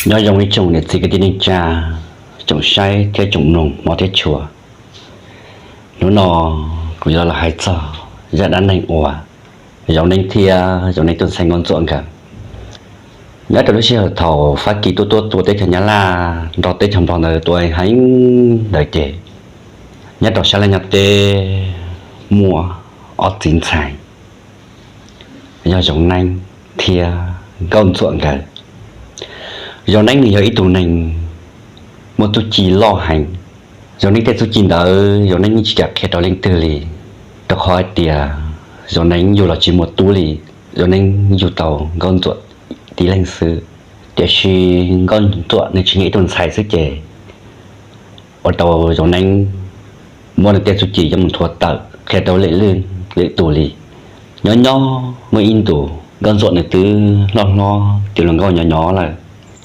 Nyob zoo ib tsoom niam txiv kwv tij neej tsa, tsoom saib thiab tsoom mloog hmov thiab tshua. Hnub no kuv yuav los hais txog zaj dab neeg uas Zoo Neeb thiab Zoo Neeb tus ntxhais Nkauj Ntxuam nkawd. Nyob rau lub sij hawm thaum Fab Kis tuaj tuaj tua teb chaws Nyab Laj nrog teb chaws Nplog ntawd tua heev ntawd ces, nyob rau sab laj nyob teb muaj ob txiv ntxhais yog Zoo Neeb thiab Nkauj Ntxuam nkawd. Zoo Neeb nws yog ib tug neeg muaj txuj ci loj heev. Zoo Neeb tej txuj ci ntawd Zoo Neeb yeej tsis kam qhia rau leej twg li, rau qhov hais tias Zoo Neeb yug los tsis muaj tub li, Zoo Neeb yug tau Nkauj Ntxuam tib leeg xwb. Tiam sis Nkauj Ntxuam nws tsis nyiam ib tug ntxhais xwb ces ua rau Zoo Neeb muab nws tej txuj ci coj mus thuav tawm qhia rau lwm leej lwm tus li. Nyob nyob muaj ib ntus Nkauj Ntxuam nws twb hlob hlob tus hluas nkauj nyob nyob lawm,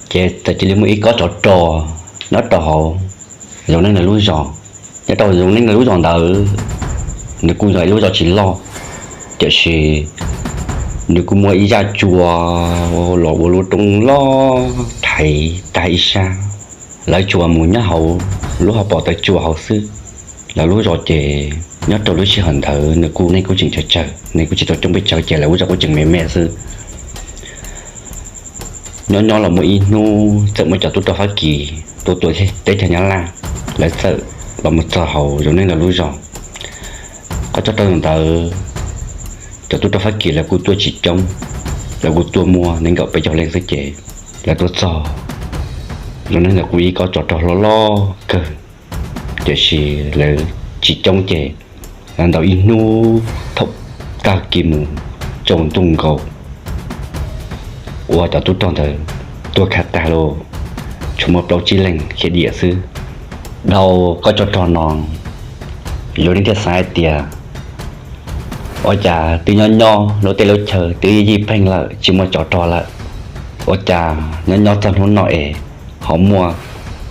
ces txawm cia li muaj ib kob tsov rog nyob rau hauv Zoo Neeb lawv lub zos. Nyob rau Zoo Neeb lawv lub zos ntawd, nws kuj yog ib lub zos tsis loj, tiam sis nws kuj muaj ib zaj tsua los ua lub roob loj thaiv tag ib sab. Lawv tsuas mus nyob hauv lub hauv paus taw tsua hauv xwb. Lawv lub zos ces nyob rau lub sij hawm ntawd nws kuj neeg kuj tseem tsawg tsawg, neeg kuj tsis tau coob pes tsawg ces lawv lub zos kuj tseem me me xwb. Nyob nyob los muaj ib hnub txawm muaj cov tub rog Fab Kis tuaj tua teb chaws Nyab Laj, lawv txawm los mus txog hauv Zoo Neeb lawv lub zos. Kob tsov rog ntawd, cov tub rog Fab Kis lawv kuj tuaj tsis coob, lawv kuj tuaj muaj nees nkaum peb caug leej xwb ces lawv tuaj txog Zoo Neeb ntawd kuj ib kob tsov rog loj loj kawg, tiam sis lawv tsis coob ces lawv ntaus ib hnub thaum tag kis mus tsaus ntuj nkaus, ua cov tub rog ntawd tuag khav tag los, tsuas muaj plaub tsib leeg khiav diam xwb. Dhau kob tsov rog no, Zoo Neeb thiaj xav hais tias, ua cas twb nyob nyob lub teb lub chaw twb yij pheej lawm tsis muaj tsov rog lawm, ua cas nyob nyob txog hnub no es ho muaj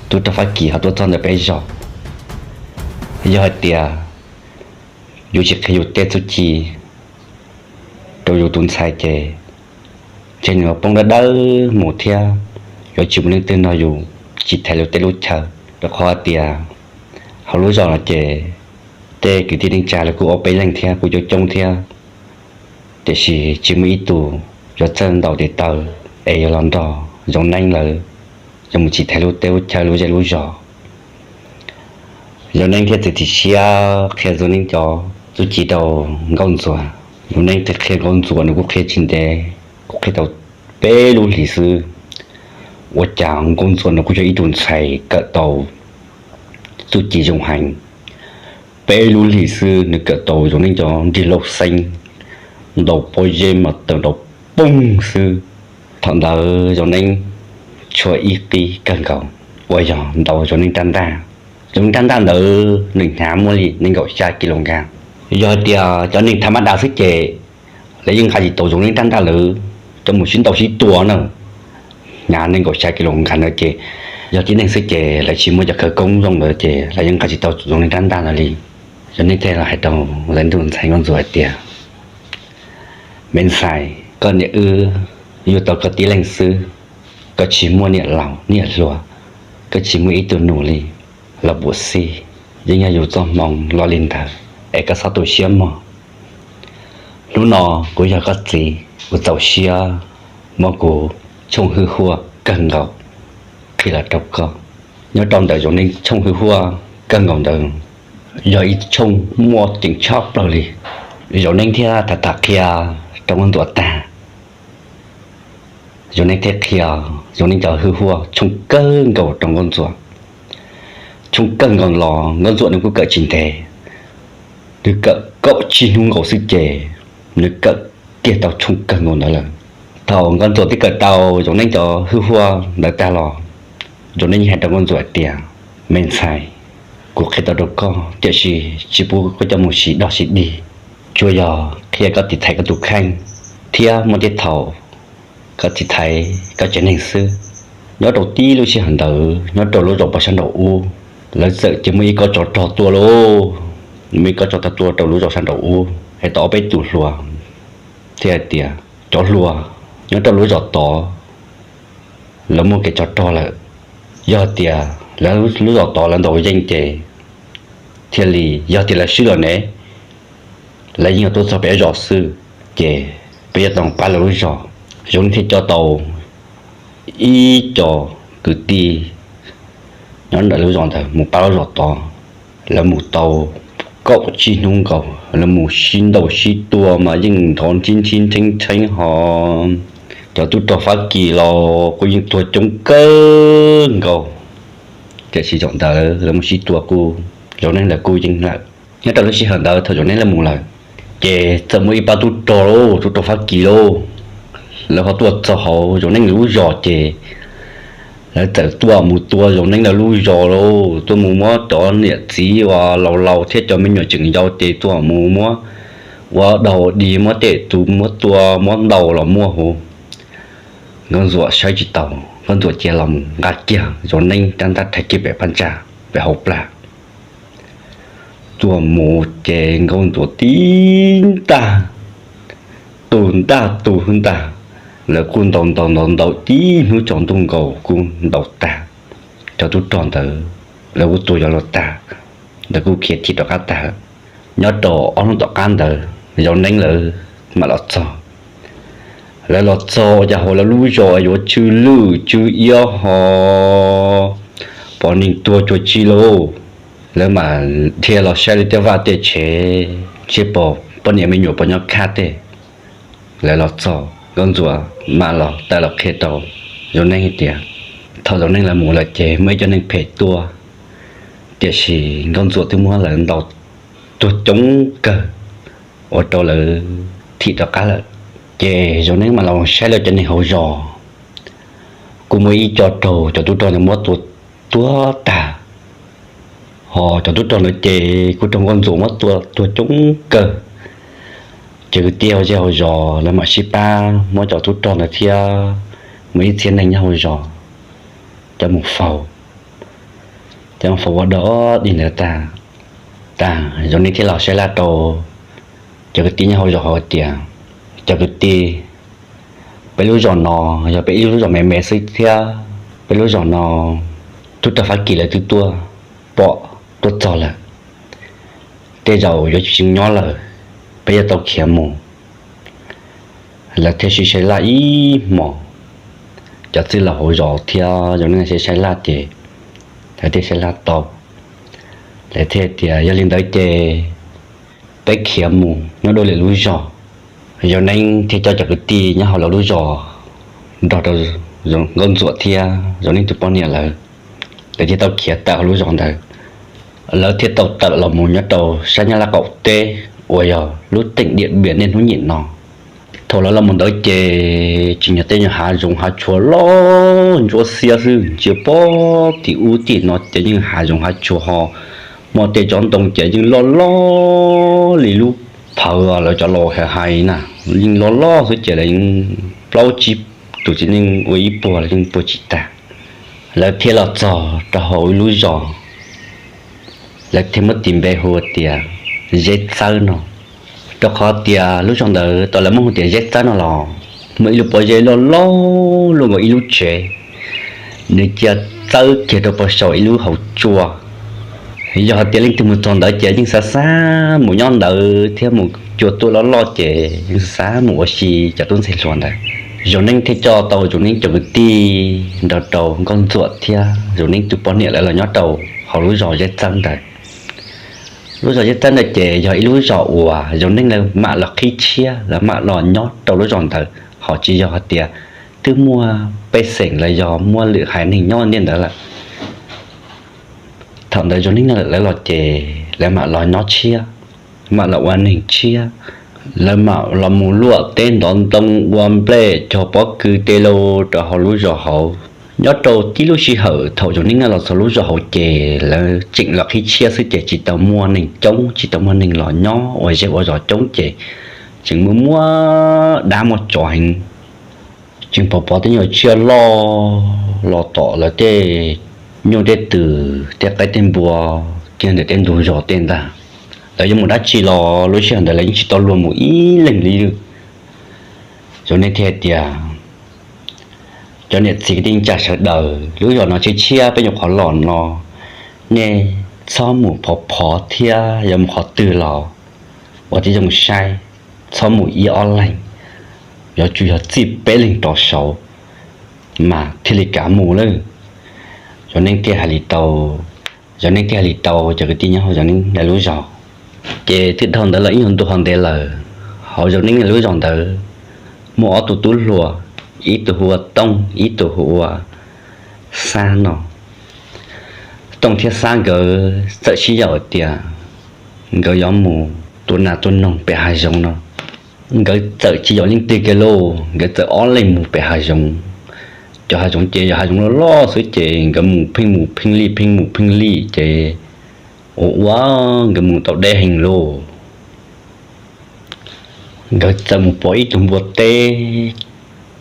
tub rog Fab Kis ho tuaj txog ntawm peb zos? Yog hais tias yus tsis qhia yus tej txuj ci rau yus tus ntxhais ces ntshe nws yuav poob dawb dawb mus thiab yuav tsis muaj leej twg nrog yus tiv thaiv lub teb lub chaw, rau qhov tias hauv lub zos no ces tej kwv tij neej tsa los kuj ob peb leeg thiab kuj coob coob thiab, tiam sis tsis muaj ib tug yuav txawj ntaus tes taw es yuav los nrog Zoo Neeb lawv yuav mus tiv thaiv lub teb lub chaw lub zej lub zos. Zoo Neeb thiaj txiav txim siab qhia Zoo Neeb cov txuj ci rau Nkauj Ntxuam. Zoo Neeb thiaj qhia Nkauj Ntxuam, nws kuj qhia tsis ntev, kuj qhia tau peb lub hlis xwb, ua cas Nkauj Ntxuam nws kuj yog ib tug ntxhais kawm tau txuj ci zoo heev. Peb lub hlis xwb nws kawm tau Zoo Neeb cov nrig lauj xeeb, ntaus pob zeb mas tawm nrov poog xwb. Thaum ntawd Zoo Neeb tshuav ib qib kawg nkaus uas yog ntaus Zoo Neeb rab ntaj. Zoo Neeb rab ntaj ntawd nws hnyav muaj li nees nkaum xya kis lus nkag. Yog hais tias cov neeg tham mab das xwb ces lawv yeej nqa tsis tau Zoo Neeb rab ntaj lawm, coj mus sib ntaus sib tua na. Hnyav nees nkaum xya kis lus nkag ntawd ces yog tib neeg xwb ces lawv tsis muaj cov khawv koob zoo ntawd ces lawv yeej nqa tsis tau Zoo Neeb rab ntaj ntawd li. Zoo Neeb thiaj los hais rau lawv ntuj ntxhais Nkauj Ntxuam hais tias, me ntxhais, koj niam wb yug tau koj tib leeg xwb, koj tsis muaj niam laus niam hluas, koj tsis muaj ib tug nus li, los puas xij, yeej yog yus txoj hmoo los li ntawd, es koj txhob tu siab mog. Hnub no kuv yog koj txiv, kuv txaus siab muab kuv tshooj hwj huaj kawg nkaus qhia los rau koj. Nyob rau ntawm Zoo Neeb tshooj hwj huaj kawg nkaus ntawd yog ib tshooj muaj ceem tshaj plaws li. Zoo Neeb thiaj tham tham qhia rau Nkauj Ntxuam tag, Zoo Neeb thiaj qhia Zoo Neeb cov hwj huaj tshooj kawg nkaus rau Nkauj Ntxuam. Tshooj kawg nkaus los Nkauj Ntxuam nws kuj kawm tsis ntev, nws kawm kaum tsib hnub nkaus xwb ces nws kawm kiag tau tshooj kawg nkaus ntawd lawm. Thaum Nkauj Ntxuam twb kawm tau Zoo Neeb cov hwj huaj ntawd tag los, Zoo Neeb hais rau Nkauj Ntxuam hais tias, me ntxhais, kuv qhia tau rau koj, tiam sis tsis pub koj coj mus siv dog siv dig, tsuas yog qhia koj tiv thaiv koj tus kheej, thiab muaj tej thaum koj tiv thaiv koj tsev neeg xwb. Nyob rau tib lub sij hawm ntawd nyob rau lub zos pem sab nraum ub, lawv txawm cia muaj ib kob tsov rog tuaj lauj. Muaj ib kob tsov rog tuaj rau lub zos sab nraum ub, hais tau ob peb tus hluas thiab hais tias, cov hluas, nyob rau lub zos tod lawv muaj kev tsov rog lawm. Yog tias lawv lub zos tod lawv ntaus yeej ces thiaj li, yog tias lawv swb los ne, lawv yeej yuav tuaj txog pem zos xwb, ces peb yuav tau pab lawv lub zos. Zoo li thiaj coj tau ib co kwv tij nyob ntawm lub zos ntawd mus pab lub zos tod. Lawv mus tau kaum tsib hnub nkaus, lawv mus sib ntaus sib tua mas yeej nrov nrhib nrhib nrheeb nrheeb ho. Cov tub rog Fab Kis los kuj yeej tuag coob kawg nkaus. Tiam sis zaum ntawd lawv mus sib tua kuj, Zoo Neej lawv kuj yeej lawm. Nyob rau lub sij hawm ntawd thaum Zoo Neej lawv mus lawm, ces txawm muaj ib pab tub rog lauj, tub rog Fab Kis lauj, lawv ho tuaj txog hauv Zoo Neej lub zos ces lawv txawm tuaj mus tua Zoo Neej lawv lub zos lauj, tuaj mus muab cov niam txiv uas laus laus thiab cov me nyuam tseem yau ces tuaj mus muab ua dog dig, muab tej tus muab tua muab ntaus los muaj huv. Nkauj Ntxuam saib tsis taus, Nkauj Ntxuam cia los mus nqa kiag Zoo Neej rab ntaj rhais kiag pem phab ntsa, pem hauv plag. Tuaj mus ces Nkauj Ntxuam tib ntaj, tus ntaj tus ntaj, lawv kuj ntaus ntaus ntaus ntaus tib hnub tsaus ntuj nkaus kuj ntaus tag. Cov tub rog ntawd lawv kuj tua yuav luag tag, lawv kuj khiav thim rov qab tag. Nyob rau ob hnub tom qab ntawd Zoo Neej lawv mam los txog. Lawv los txog ua cas hauv lawv lub zos yuav tsw lwj tsw iab ho, pom neeg tuag cuag tsi lauj. Lawv mam dhia los saib lawv tej vaj tej tsev seb pom poj niam me nyuam puas nyob kaj tej. Lawv los txog Nkauj Ntxuam mam los tawm los qhia rau Zoo Neej hais tias thaum Zoo Neej lawv mus lawm ces muaj ib co neeg phem tuaj, tiam sis Nkauj Ntxuam twb muab lawv ntaus tuag coob kawg, ua rau lawv thim rov qab lawm. Ces Zoo Neej mam los saib lawv cov neeg hauv zos, kuj muaj ib co raug cov tub rog ntawd muab tua tuag tag, ho cov tub rog ntawd ces kuj raug Nkauj Ntxuam muab tua tuag coob kawg. Ces kwv tij hauv zej hauv zos lawv mam sib pab muab cov tub rog ntawd thiab muaj ib txhia neeg nyob hauv zos coj mus faus. Coj mus faus ua dog dig ntawd tag, tag Zoo Neej thiaj los saib laj rau cov kwv tij nyob hauv zos hais tias, cov kwv tij, peb lub zos no yog peb ib lub zos me me xwb thiab, peb lub zos no tub rog Fab Kis lawv twb tuaj pom tuaj txog lawm, tej zaum yuav tsis tseem nyob lawm, peb yuav tau khiav mus. Lawv thiaj sib saib laj ib hmos, cov txwj laug hauv zos thiab Zoo Neej sib saib laj ces lawv thiaj saib laj tau, lawv thiaj tias yog li ntawd ces peb khiav mus nyob dua lwm lub zos. Zoo Neej thiaj coj cov kwv tij nyob hauv lawv lub zos nrog rau Nkauj Ntxuam thiab Zoo Neej tus poj niam lawv, lawv thiaj tau khiav tawm hauv lub zos ntawd. Lawv thiaj tau tawm los mus nyob rau sab Nyab Laj qaum teb uas yog lub teem Diam Npiam niaj hnub nim no. Thaum lawv los mus ntawd ces tsim nyog tej nyuag hav zoov hav tsuag loj ntsuab xiab xwb, ntsia pog tim ub tim no ces yeej hav zoov hav tsuag ho, muaj tej tsob ntoo ces yeej loj loj li lub phawv lawv cov laus hais na, yeej loj loj xwb ces lawv yeej plaub tsib tus txiv neej ua ib puag los yeej puag tsis tag. Lawv thiaj los txog rau hauv ib lub zos, lawv thiaj muab tis npe hu tias Zeb Txawb no, rau qhov tias lub zos ntawd tau lawv muab hu tias Zeb Txawb no los muaj ib lub pob zeb loj loj luaj nkaus ib lub tsev, nws cia txawb kiag rau pem saum ib lub hauv tsua. Yog hais tias leej twg mus txog ntawd ces yeej xav xav mus nyob ntawd thiab mus cua tuaj loj loj ces yeej xav xav mus ua si cov tub ntxhais hluas ntawd. Zoo Neej thiaj coj tau Zoo Neej cov kwv tij nrog rau Nkauj Ntxuam thiab Zoo Neej tus poj niam lawv los nyob rau hauv lub zos Zeb Txawb ntawd. Lub zos Zeb Txawb ntawd ces yog ib lub zos uas Zoo Neej lawv mam los qhib tshiab, lawv mam los nyob rau lub zos ntawd, ho tsis yog hais tias twb muaj pej xeem los yog muaj lwm haiv neeg nyob ntiaj ntawd lawm. Thaum ntawd Zoo Neej lawv los ces lawv mam los nyob tshiab, mam los ua neeg tshiab. Lawv mam los mus luaj teb ntov ntoo, ua nplej cog pob kws tej lauj rau hauv lub zos hauv. Nyob rau tib lub sij hawm thaum Zoo Neej los txog lub zos hauv ces lawv tseem los qhib tshiab xwb ces tsis tau muaj neeg coob, tsis tau muaj neeg los nyob ua zej ua zos coob ces tseem muaj, muaj dab muaj tsov heev. Tseem pom pom tej nyuag tsiaj loj los tom lawv tej nyuj tej twm tej qaib tej npua kiag ntawm tej ntug zos tej ntag. Lawv yuav mus dab tsi los lub sij hawm ntawd lawv yeej tsis tau luag mus ib leeg li. Zoo Neej thiaj tias, Cov niam txiv kwv tij neej tsa sawv daws, lub zos no tshiab tshiab peb nyuam qhuav los no, nej txhob mus phov phov thiab yuav mus qhov twg los ua tib zoo saib, txhob mus ib ob leeg, yuav tsum yog txij peb leeg rov saud mas thiaj li kav mus lawm. Yog neeg thiaj hais li tau, yog neeg thiaj hais li tau cov kwv tij nyob hauv Zoo Neeb lawv lub zos. Ces twb dhau ntawd los ib nyuag ntu hov ntev lawm, hauv Zoo Neeb lawv lub zos ntawd muaj ob tug tub hluas, ib tug hu ua Tooj, ib tug hu ua Xab no. Tooj thiab Xab nkawd txawm sib yaum tias nkawd yuav mus tua nas tua noog pem hav zoov no. Nkawd txawm tsis yaum leej twg kiag lauj, nkawd txawm ob leeg mus pem hav zoov. Cov hav zoov ces yog hav zoov loj loj xwb ces nkawd mus pheej mus pheej li, pheej mus pheej li ces ua ua nkawd mus tau deb heev lauj. Nkawd txawm mus pom ib tug npua teb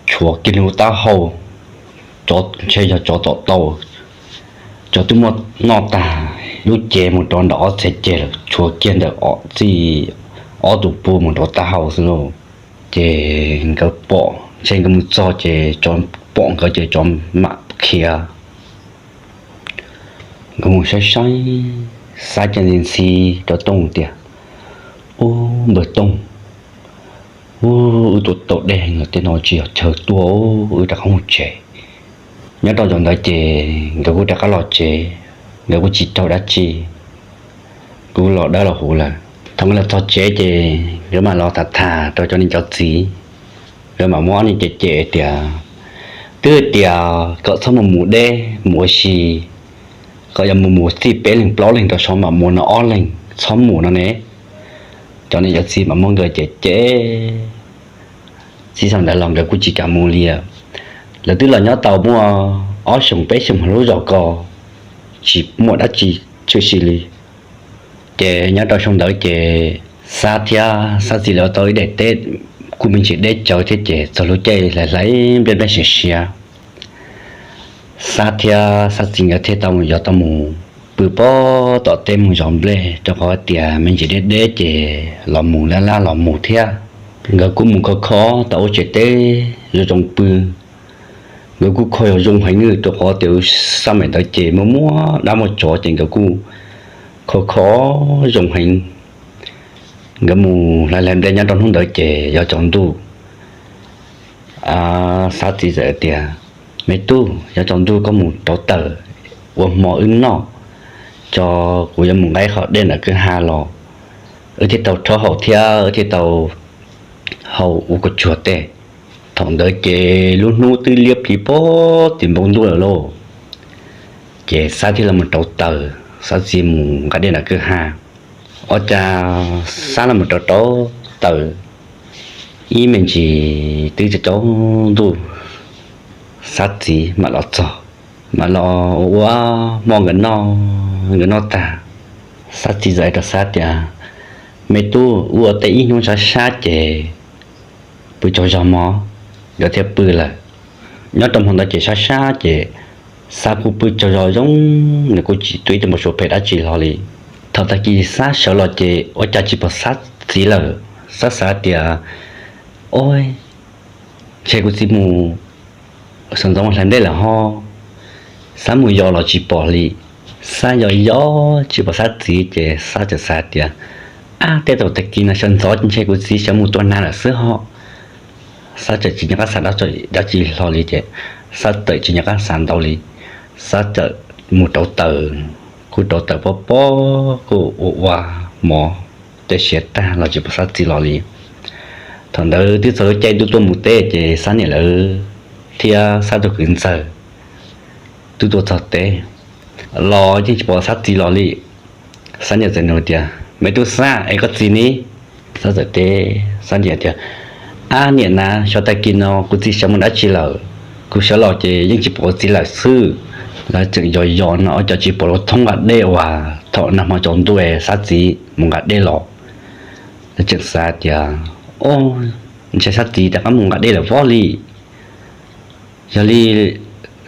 tshuav kiag nws lub taub hau, tsov ntshe yog tsov tom tau, tsov twb muab noj tag lub cev mus rau nram ob txhais ceg lawm, tshuav kiag ntawm txij ob tug puag mus rau taub hau xwb lauj. Ces nkawd pom, ntshe nkawd mus txog ces tsov pom nkawd ces tsov mam khiav. Nkawd mus saib saib, Xab cia li ntxhi rau Tooj tias, Ub, npawg Tooj, ub, wb tua tau deb heev lawm, tej no tsis yog chaw tuaj, wb rov qab mus tsev. Nyob rau zaum ntawd ces nkawd kuj rov qab los tsev, nkawd kuj tsis raug dab tsi, kuj los dawb los huv lawm. Thaum nkawd los txog tsev ces nkawd mam los tham tham rau cov niam cov txiv, nkawd mam muab ob niag cem cem tias, twb tias kom txhob mus mus deb mus ua si, kom yog mus mus txij peb leeg plaub leeg rau saud mam mus no, ob leeg txhob mus no ne. Cov niam cov txiv mam muab nkawd cem cem, txij thaum ntawd los nkawd kuj tsis kam mus li. Lawv twb los nyob tau muaj ob xyoos peb xyoos hauv lub zos ko, tsis muaj dab tsi tshwm sim li. Ces nyob rau xyoo ntawd ces Xab thiab Xab txiv lawv tau ib daim teb kuj me ntsis deb tsawv thiab ces txog lub caij hlais hlais nplej nplej siav siav, Xab thiab Xab txiv nkawd thiaj tau mus, yog tau mus pw pob tom teb mus zov nplej, rau qhov tias me ntsis deb deb ces los mus laj laj los mus thiab. Nkawd kuj mus kho kho tau ua tsev teb zoo zoo pw. Nkawd kuj kho yog zoo heev, rau qhov tias xab maim ntawd ces muaj muaj dab muaj tsov ces nkawd kuj kho kho zoo heev. Nkawd mus hlais hlais nplej nyob rau hnub ntawd ces yuav tsaus ntuj, Xab txiv txawm tias, Me tub, yuav tsaus ntuj koj mus rauv taws ua hmo wb noj, tso kuv yuav mus nqa qhov dej nram kwj ha los, wb thiaj tau rhaub haus thiab wb thiaj tau haus ua kua tsuag tej. Thaum ntawd ces lub hnub twb liab plis pob tim npoo ntuj lawm lauj. Ces Xab thiaj los rauv taws, Xab txiv mus nqa dej nram kwj ha. Ua cas Xab los rauv rauv taws ib me ntsis twb tsaus ntuj, Xab txiv mam los txog, mam los ua ua hmo nkawd noj, nkawd noj tag, Xab txiv txawm hais rau Xab tias, Me tub, wb ua teb ib hnub sab sab ces pw tsaug zog mog. Nkawd thiaj pw lawm. Nyob rau hmo ntawd ces sab sab ces Xab kuj pw tsaug zog zoo, nws kuj tsis tuaj ib tug npau suav phem dab tsi hlo li. Thaum tag kis Xab sawv los ces ua cas tsis pom Xab txiv lawm. Xab xav tias, Ov, ntshe kuv txiv mus sawv ntxov mus hlais nplej lawm ho. Xab mus yos los tsis pom li. Xab yos yos tsis pom Xab txiv ces Xab txawm xav tias, Ab, tej thaum tag kis no sawv ntxov ntshe kuv txiv sawv mus tua nas lawm xwb ho. Xab txawm tsis nco qab xav dab tsi hlo li ces Xab txawm tsis nco qab xav ntau li. Xab txawm mus rauv taws, kuj rauv taws pob pob kuj ua ua hmo, tej siav tag los tsis pom Xab txiv los li. Thaum ntawd twb txog lub caij ntuj tuaj mus teb ces Xab niam lawv thiab Xab tus kwv ntxawg twb tuaj txog teb los yeej tsis pom Xab txiv los li. Xab niam txawm nug tias, Me tub Xab, es koj txiv ne? Xab txawm teb Xab niam tias, Ab niam na, xyov tag kis no kuv txiv sawv mus dab tsi lawm. Kuv sawv los ces yeej tsis pom kuv txiv lawm xwb. Lawv tseem yos yos no ua cas tsis pom lawv thoob nqa dej uas thaum nag hmo tsaus ntuj Xab txiv mus nqa dej los. Lawv tseem xav tias, Ov, ntshe Xab txiv rov qab mus nqa dej lawm voj li. Yog li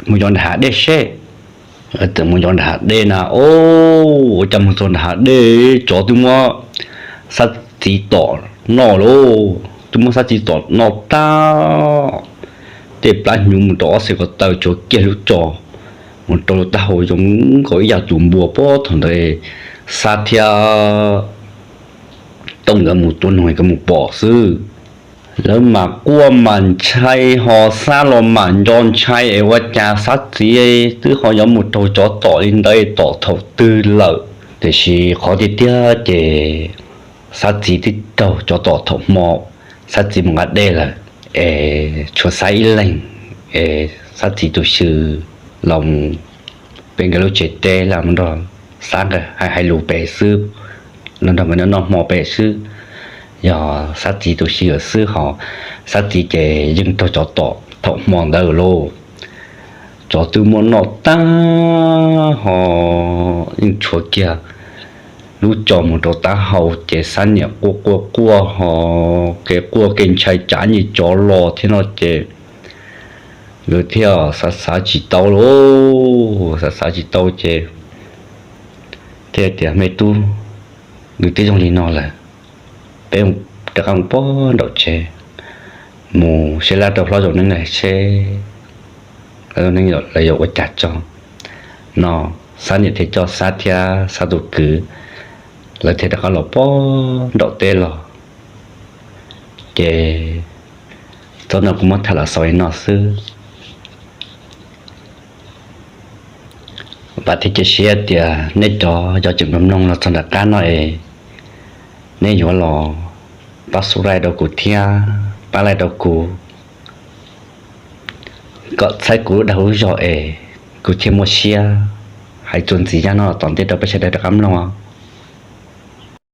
mus yos nram hav dej seb. Txawm mus yos nram hav dej na, ov, ua cas mus txog nram hav dej tsov twb muab Xab txiv tom noj lauj, twb muab Xab txiv tom noj tag. tej plab hnyuv mus rau ob xev ko taw, tshuav kiag lub tso mus rau taub hau zoo nkaus ib yam tus npua. Puag thaum ntawd Xab thiab Tooj nkawd mus tua noog nkawd mus pom xwb, lawv mam quaj mam ntshai ho Xab los mam nco ntshai es ua cas Xab txiv twb ho yuav mus raug tsov tom li ntawd tom thaum twg lawm. Tiam sis qhov tiag tiag ces Xab txiv twb raug tsov tom thaum hmo Xab txiv mus nqa dej lawm, es tshuav Xab ib leeg, es Xab txiv tus xyw los pem nkawd lub tsev teb los nrog Xab nkawd hais lus pem xwb, los nrog nkawd noj hmo pem xwb. Yog Xab txiv tus xyw xwb ho Xab txiv ces yeej raug tsov tom thaum hmo ntawd lauj. Tsov twb muab noj tag ho yeej tshuav kiag lub tso mus rau taub hau ces Xab niam quaj quaj quaj ho kev quaj kev ntshai tsam nyem tsov los thiab no ces nkawd thiaj xav xav tsis tau lauj, xav xav tsis tau ces thiaj tias, Me tub, nws twb zoo li no lawm, peb rov qab mus pog nraum tsev mus saib laj rau hlob Zoo Neeb seb lawv yuav ua cas tso no. Xab niam thiaj coj Xab thiab Xab tus kwv, lawv thiaj rov qab los pog nraum teb los. Ces txoj no kuv muab tham los xaus li no xwb. Vam thiab cia siab tias nej cov cov tseem mloog los txog nram qab no es nej yuav los pab subscribe rau kuv thiab pab like rau kuv kom txhawb kuv lub dag lub zog es kuv thiaj muaj siab hais txuas ntxiv zaj no los tom ntej rau peb sawv daws rov qab mloog.